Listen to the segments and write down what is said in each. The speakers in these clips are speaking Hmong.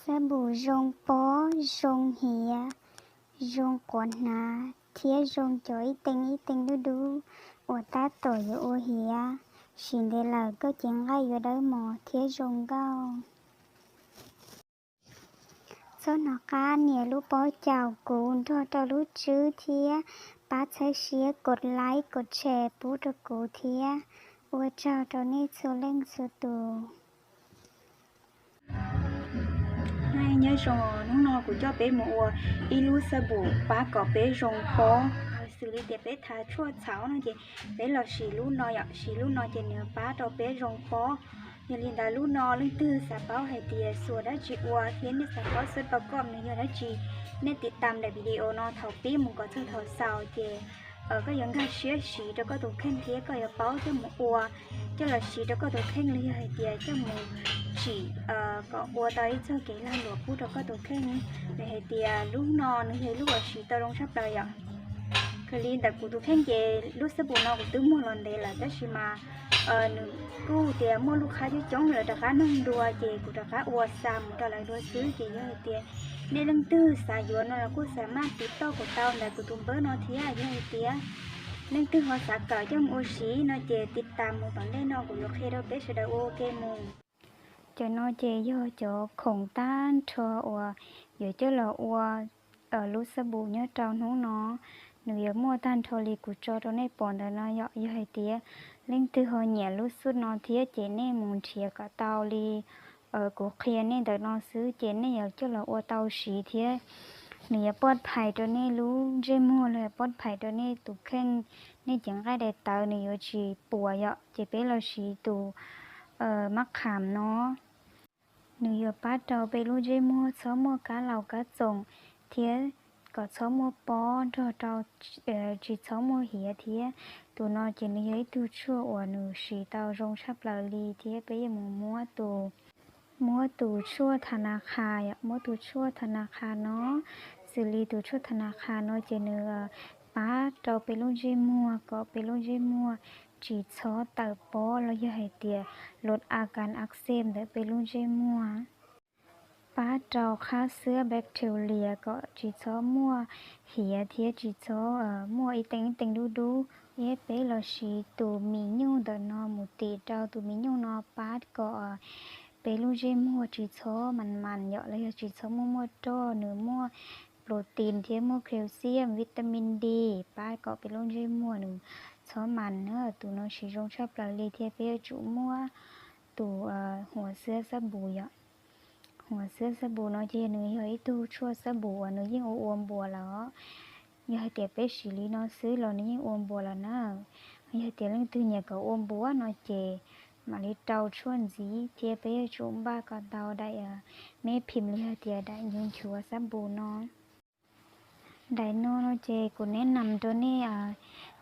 Xab npum zoo pob, zoo hiav, zoo quav hnav thiab zoo cov ib tee ib tee dub dub uas tab tom yuav ua hiav, siv ntev lawm koj cev nqaij yuav dawb mos thiab zoo nkauj. Txhob hnov qab nias lub pob caus kuv nrog rau lub tswb thiab pab txhawb siab kos like kos share pub rau kuv thiab. Ua tsaug rau nej txhua leej txhua tus. Nyob zoo, hnub no kuv coj peb mus ua ib lub xab npum pab kom peb zoo pob. Xws li tias peb thav tshuaj txhauv no ces peb los sim lub no yom, sim lub no ces nws pab rau peb zoo pob. Yog li ntawd lub no leej twg xav paub hais tias xuas dab tsi ua thiab nej xav paub xab pa kom nws yog dab tsi, nej tiv tam daim video no thaum pib mus kom txog thaum xaus ces koj yuav nkag siab siv rau koj tus kheej thiab koj yuav paub coj mus ua, coj los siv rau koj tus kheej los yog hais tias coj mus tsim kom ua tau ib txoj kev lag luam pub rau koj tus kheej. Vim hais tias lub no nws yog ib lub uas siv tau zoo tshaj plaws yom. Raws li ntawm kuv tus kheej ces lub xab npum no kuv twb muag los ntev lawm tab sis mas nws kuj tias muaj lub qhab coob coob lawv rov qab nug dua ces kuv rov qab ua xa mus rau lawv dua xwb. Ces yog hais tias nej leej twg xav yuav no los kuj xav maj tiv tauj kuv tau ntawm kuv tus npawb no thiab. Yog hais tias leej twg ho xav kawm coj mus ua siv no ces tiv tam mus tom ntej no kuv yuav qhia rau peb sawv daws ua ua ke mus. Cov no ces yog cov khoom tag nrho uas yuav coj los ua lub xab npum nyob rau hnub no. Nws yuav muaj tag nrho li kuv tso rau nej pom ntawm no yom. Yog hais tias leej twg ho nyiam lub xab npum no thiab ces nej mus nrhiav kom tau li kuv qhia nej ntawm no xwb ces nej yuav coj los ua tau siv thiab. Nws yuav pov phais rau nej lub ntsej muag los yog pov phais rau nej tus kheej, nej cev nqaij daim tawv nws yuav tsis puas yom. Ces peb los siv tus mab kham no, nws yuav pab rau peb lub ntsej muag txhob muaj kab laus kab txoom thiab kom txhob muaj pob nrog rau tsis txhob muaj hiav thiab. Tus no ces nws yog ib tug tshuaj uas nws siv tau zoo tshaj plaws li thiab peb yuav mus muab tus, muab tus tshuaj tha na kha, muab tus tshuaj tha na kha no, xws li tus tshuaj tha na kha no ces nws pab rau peb lub ntsej muag kom peb lub ntsej muag tsis txhob tawm pob los yog hais tias lus a kas ak xej ntawm peb lub ntsej muag, pab rau qhab xwb bacteria kom tsis txhob muaj hiav thiab tsis txhob muaj ib tee ib tee dub dub. Peb los siv tus mis nyuj ntawm no mus tim rau tus mis nyuj no pab kom peb lub ntsej muag tsis txhob mas mas yom los yog tsis txhob muaj muaj roj. Nws muaj protein thiab muaj calcium, vitamin D, pab kom peb lub ntsej muag nws txhob mas na. Tus no siv zoo tshaj plaws li thiab peb yuav tsum muab tus huas xwb xab npum yom. Huas xwb xab npum no ces nws yog ib tug tshuaj xab npum uas nws yeej ua ua npuas lawm. Yog hais tias peb siv li no xwb los nws yeej ua npuas lawm na. Yog tias leej twg nyiam kom ua npuas no ces mam li rau tshuaj ntxiv thiab peb yuav tsum npaj kom tau daim me phim los yog tias daim nchuav nchuav xab npum no. Daim no no ces kuv neb nam rau nej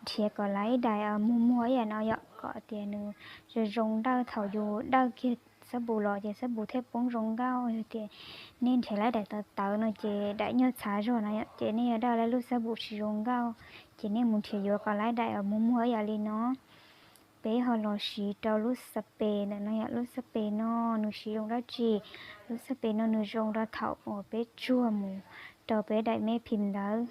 nrhiav kom lawv ib daim muag muag ib yam no yom, kom tias nws zoo zoo dawj thaum yus dawj kiag xab npum los ces xab npum thiaj poob zoo nkauj. Yog tias nej nrhiav lawv daim tawv tawv no ces daim nyuag txhav zog no ces nej yuav dawj lawv lub xab npum tsis zoo nkauj. Ces nej mus nrhiav yuav kom lawv daim muag muag ib yam li no. Peb ho los siv rau lub xab pes ntawm no yom. Lub xab pes no nws siv zoo dab tsi? Lub xab pes no nws zoo rau thaum uas peb tsuag mus rau peb daim me phim ntawd.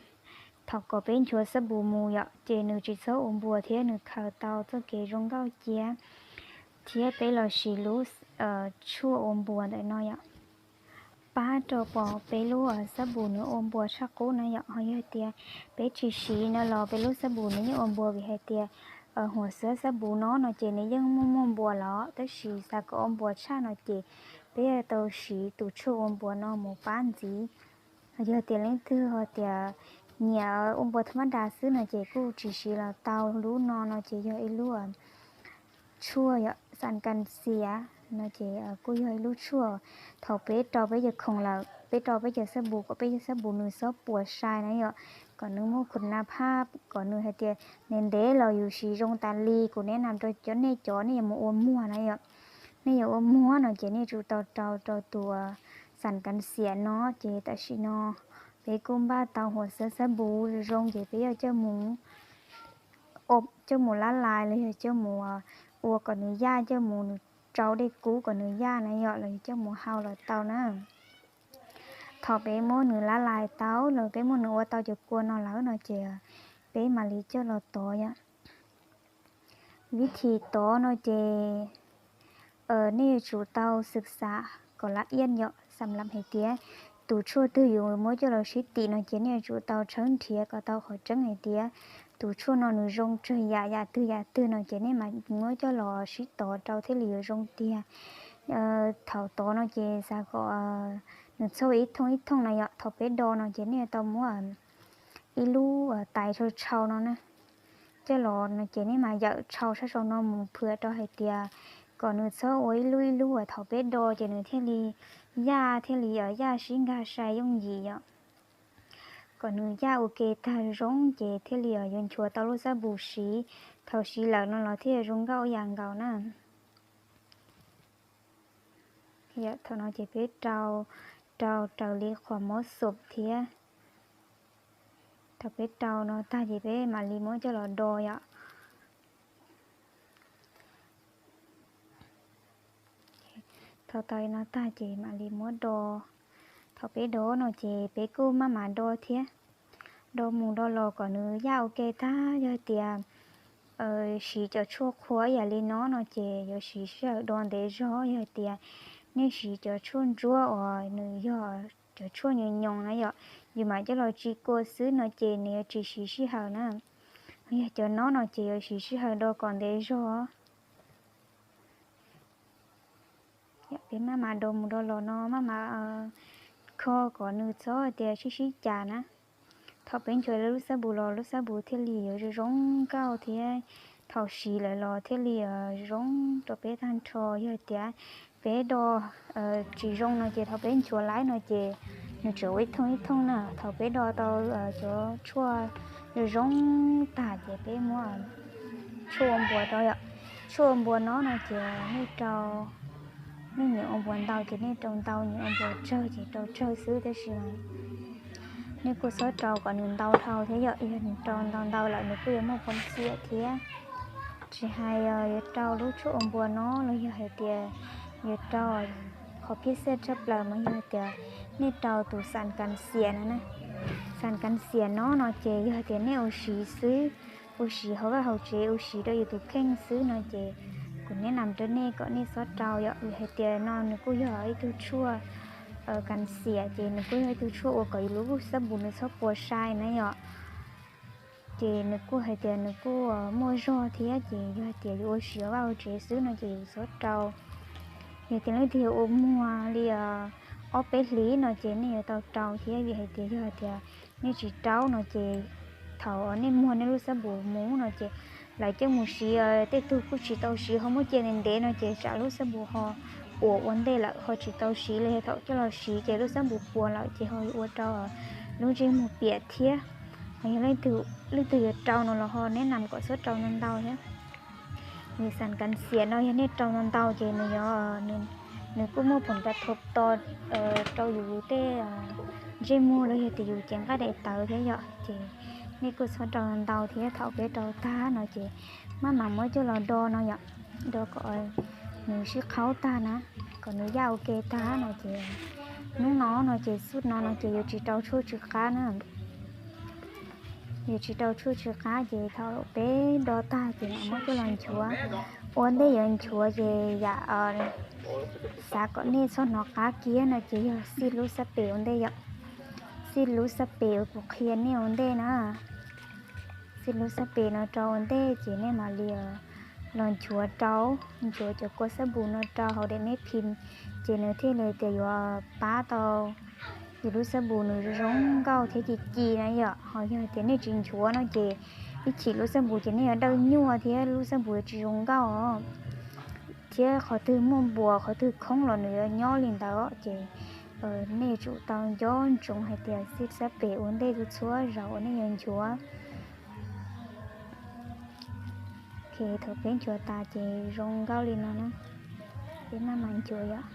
Thaum kom peb nchuav xab npum mus yom ces nws tsis txhob ua npuas thiab nws khaws tau txoj kev zoo nkauj cia. Thiab peb los siv lub tshuaj ua npuas ntawm no yom, pab rau pom peb lub xab npum nws ua npuas tshaj qub na yom. Ho yog tias peb tsis siv no los peb lub xab npum nws yeej ua npuas vim hais tias huas xwb xab npum no no ces nws yeej muaj muaj npuas los tab sis xav kom ua npuas tshaj no ces peb yuav tau siv tus tshuaj ua npuas no mus pab ntxiv. Yog tias leej twg ho tias nyiam ua npuas thab mab das xwb no ces kuj tsis siv los tau. Lub no no ces yog ib lub tshuaj yom, xas kas xias no ces kuj yog ib lub tshuaj thaum peb rau peb cov khoom lawm, peb rau peb cov xab npum kom peb cov xab npum nws txhob puas sai na yom, kom nws muaj khum na phaj, kom nws hais tias ntev ntev los yus siv zoo tas li. Kuv neb nam rau cov nej cov nej yuav mus ua muag na yom, nej yuav ua muag no ces nej tsum tau rau rau tus xas kas xias no. Ces tam sim no peb kuj npaj tau huas xwb xab npum zoo zoo ces peb yuav coj mus, coj mus lab lais los yog coj mus ua kom nws yaj, coj mus nws rau dej kub kom nws yaj na yom, los yog coj mus hau los tau na. thaum peb muab nws lab lais tau los peb muab nws ua tau cov kua no lawm no ces peb mam li coj los tov yom. Vib thib tov no ces nej yuav tsum tau xwm xam kom la iab yom, xam lam hais tias tus tshuaj twg yus muab coj los sib tim no ces nej yuav tsum tau tshawb nrhiav kom tau qhov tseeb hais tias tus tshuaj no nws zoo tsawg yam, yam twg yam twg no ces nej mam muab coj los sib tov rau thiaj li yuav zoo tiag. Thaum tov no ces xav kom nws txhob ib thooj ib thooj na yom. Thaum peb do no ces nej yuav tau muab ib lub tais tshau tshau no na coj los no ces nej mam yawm tshau sab saum no mus phwam rau hais tias kom nws txhob ua ib lub ib lub uas thaum peb do ces nws thiaj li yaj thiaj li yaj sib nkag sai yooj yim yom. Kom nws yaj ua ke tag zoo ces thiaj li yuav nchuav tau lub xab npus siv, thaum siv lawm no los thiaj zoo nkauj yam nkaus na. Thaum no ces peb rau, rau raws li qhov mob xom thiab. Thaum peb rau no tag ces peb mam li muab coj los do yom. Thaum tau li no tag ces mam li muab do. Thaum peb do no ces peb kuj maj mam do thiab, do mus do los kom nws yaj ua ke tag. Yog tias siv cov tshuaj qhua ib yam li no no ces yuav siv sij hawm do ntev zog. Yog tias nej siv cov tshuaj ntsuab uas nws yog cov tshuaj nyoos nyoos na yom, yus mam coj los tsis kua xwb no ces nws yuav tsis siv sij hawm na. Yog cov no no ces yuav siv sij hawm do kom ntev zog. Peb maj mam do mus do los no maj mam kho kom nws txhob tias sib sib cas na. Thaum peb nchuav lub xab npus los lub xab npus thiaj li yuav zoo zoo nkauj thiab thaum siv lawm los thiaj li zoo rau peb tag nrho. Yog tias peb do tsis zoo no ces thaum peb nchuav laib no ces nws tseem ua ib thooj ib thooj na. Thaum peb do tau cov tshuaj zoo zoo tag ces peb muab tshuaj ua npuas rau yom. Tshuaj ua npuas no no ces nej rau, nej nyiam ua npuas ntau ces nej rau ntau, nyiam ua npuas tsawg ces rau tsawg xwb. Tab sis nej kuj txhob rau kom nws ntau dhau thiab yom, yog nws rau ntau ntau lawm nws kuj yuav muaj pob xiam thiab. Tsis hais yuav rau lub tshuaj ua npuas no los yog hais tias yuav rau qhov phiaj xaj tshaj plaws mas yog hais tias nej rau tus xas kas xias no na. Xas kas xias no no ces yog hais tias nej ua siv xwb, ua siv hauv vaj hauv tsev, ua siv rau yus tus kheej xwb no ces kuv neb nam rau nej kom nej txhob rau yom, vim hais tias no nws kuj yog ib tug tshuaj kas xias ces nws kuj yog ib tug tshuaj ua kom yus lub xab npus nws txhob puas sai na yom. Ces nws kuj hais tias nws kuj muaj zog thiab ces yog hais tias yus ua siv hauv vaj hauv tsev xwb no ces yus txhob rau. Yog tias leej twg yuav ua muag li ob peb hlis no ces nej yuav tau rau thiab, vim hais tias yog hais tias nej tsis rau no ces thaum nej muag nej lub xab npus mus no ces lawv coj mus siv, tej tug kuj tsis tau siv ho muab cia ntev ntev no ces tsam lub xab npus ho puas ua ntej lawm ho tsis tau siv li. Thaum coj los siv ces lub xab npus puas lawm ces ho yuav ua rau lub ntsej muag piam thiab. Ho yog leej twg yuav rau no los ho neb nam kom txhob rau ntau ntau thiab. Vim xas kas xias no yog nej rau ntau ntau ces nws yog, nws kuj muaj phoom kas thov to rau yus tej ntsej muag los yog tias yus cev nqaij daim tawv thiab yom. Ces nej kuj txhob rau ntau thiab. Thaum peb rau tag no ces maj mam muab coj los do no yom, do kom nws sib qhaub tag na, kom nws yaj ua ke tag no ces hnub no no ces xub no no ces yuav tsis rau tshuaj tsw qab na. Yuav tsis rau tshuaj tsw qab ces thaum peb do tag ces mam muab coj los nchuav. Ua ntej yuav nchuav ces yam xav kom nej txhob hnov qab kiag no ces yog xij lub xab pem ua ntej yom. Xij lub xab pem uas kuv qhia nej ua ntej na. Xij lub xab pem no rau ua ntej ces nej mam li los nchuav rau, nchuav cov kua xab npus no rau hauv daim meb phim, ces nws thiaj li tias yuav pab tau yus lub xab npus nws zoo nkauj thiab ci ci na yom. Ho yog tias nej tsis nchuav no ces ib chim lub xab npus ces nej yuav dawb nyuaj thiab lub xab npus yuav tsis zoo nkauj os. Thiab qhov twg muaj npuas qhov twg khoob los nws yuav nyob li ntawd ces nej yuav tsum tau nco ntsoov hais tias xij xab pem ua ntej txhua zaus uas nej yuav nchuav. Thaum peb nchuav tas ces zoo nkauj li no na, peb maj mam nchuav yom.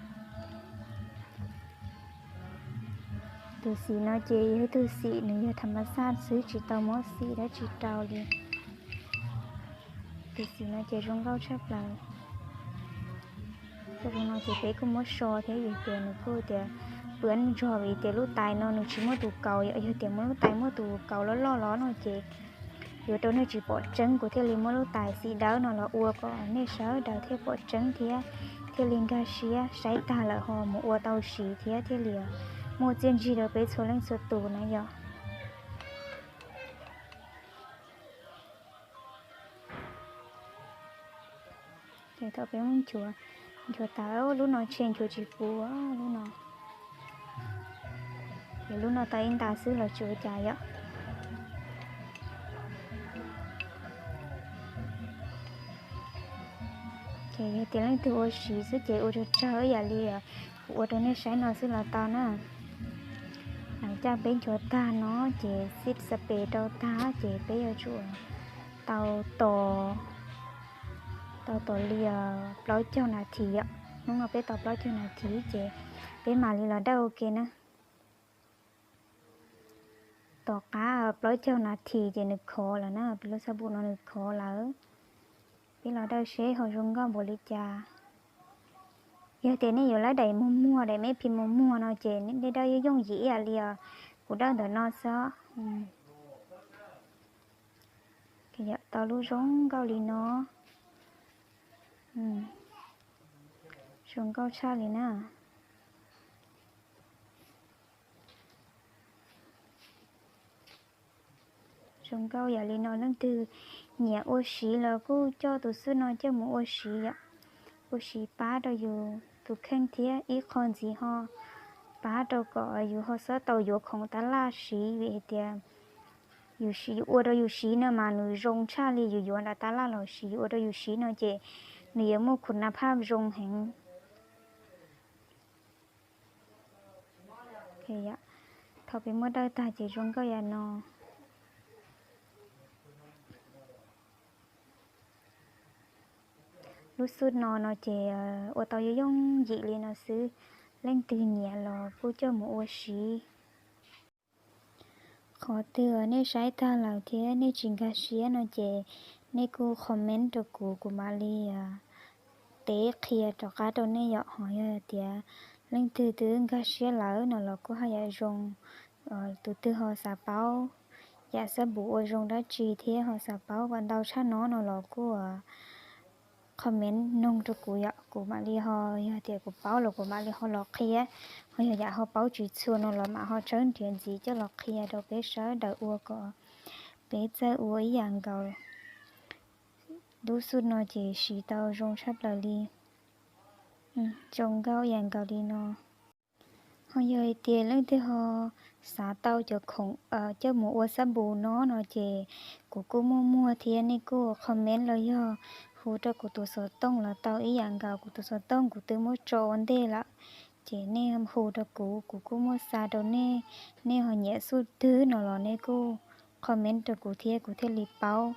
Tus xim no ces yog ib tug xim nws yog tham mas xaj xwb tsis tau muab xim dab tsi rau li. Tus xim no ces zoo nkauj tshaj plaws. Tus no ces peb kuj muab so thiab vim tias nws kuj tias pw ib ntsog vim tias lub tais no nws tsis muaj tus kaus. Yog tias muaj lub tais muaj tus kaus loj loj los no ces yuav rau nej tsis pom tseeb, kuv thiaj li muab lub tais xim dawb no los ua kom nej sawv daws thiaj pom tseeb thiab thiaj li nkag siab, saib tag lawm ho mus ua tau siv thiab thiaj li muaj txiaj ntsig rau peb txhua leej txhua tus na yom. Ces thaum peb muab nchuav, nchuav tas lub no tshe nchuav tsis puv lub no. Ces lub no tau ib nta xwb los tsis ua cas yom. Ces yog tias leej twg ua siv xwb ces ua tsawg tsawg ib yam li kuv ua rau nej saib no xwb los tau na. Hais caj peb nchuav tag no ces xib xab pes rau tag ces peb yuav tsum tau tos, tau tos li plaub caug nas this yom. Hnub no peb tos plaub caug nas this ces peb mam li los dawj ua ke na. Tom qab plaub caug nas this ces nws khov lawm na, peb lub xab npum no nws khov lawm. Peb los dawj seb ho zoo nkauj npaum li cas. Yog tias nej yuav lawv daim muag muag, daim me phim muag muag no ces nej dawj yooj yooj yim ib yam li kuv dawj ntawm no xwb. Tau lub zoo nkauj li no, zoo nkauj tshaj li na. Zoo nkauj yam li no leej twg nyiam ua siv los kuj coj tus xub no coj mus ua siv yom. Ua siv pab rau yus tus kheej thiab ib qho ntxiv ho pab rau kom yus ho txhob tau yuav khoom tab laj siv vim hais tias yus ua rau yus siv no mas nws zoo tshaj li yus yuav nram tab laj los siv. Yus ua rau yus siv no ces nws yuav muaj khum na phaj zoo heev. Thaum peb muab dawj tag ces zoo nkauj yam no. Lub xub no no ces ua tau yooj yooj yim li no xwb. Leej twg nyiam los kuj coj mus ua siv. Qhov twg nej saib tag lawm thiab nej tsis nkag siab no ces nej kuj comment rau kuv, kuv mam li teb qhia rov qab rau nej yom. Ho yog tias leej twg twb nkag siab lawm no los kuj haj yam zoo. Tus twg ho xav paub yam xab npum ua zoo dab tsi thiab ho xav paub kom ntau tshaj no no los kuj comment noog rau kuv yom, kuv mam li ho, yog tias kuv paub los kuv mam li ho los qhia. Ho yog yam ho paub tsis txhua no los mam ho tshawb nrhiav ntxiv coj los qhia rau peb sawv daws ua kom peb txawj ua ib yam nkaus. Lub xub no ces siv tau zoo tshaj plaws li. Zoo nkauj ib yam nkaus li no. Ho yog hais tias leej twg ho xav tau cov khoom coj mus ua xab npum no no ces kuv kuj muaj muag thiab, nej kuj comment los yog hu rau kuv tus xov tooj los tau ib yam nkaus. Kuv tus xov tooj kuv twb muab tso ua ntej lawm, ces nej hu rau kuv, kuv kuj muab xa rau nej. Nej ho nyiam xub twg no los nej kuj comment rau kuv thiab kuv thiaj li paub.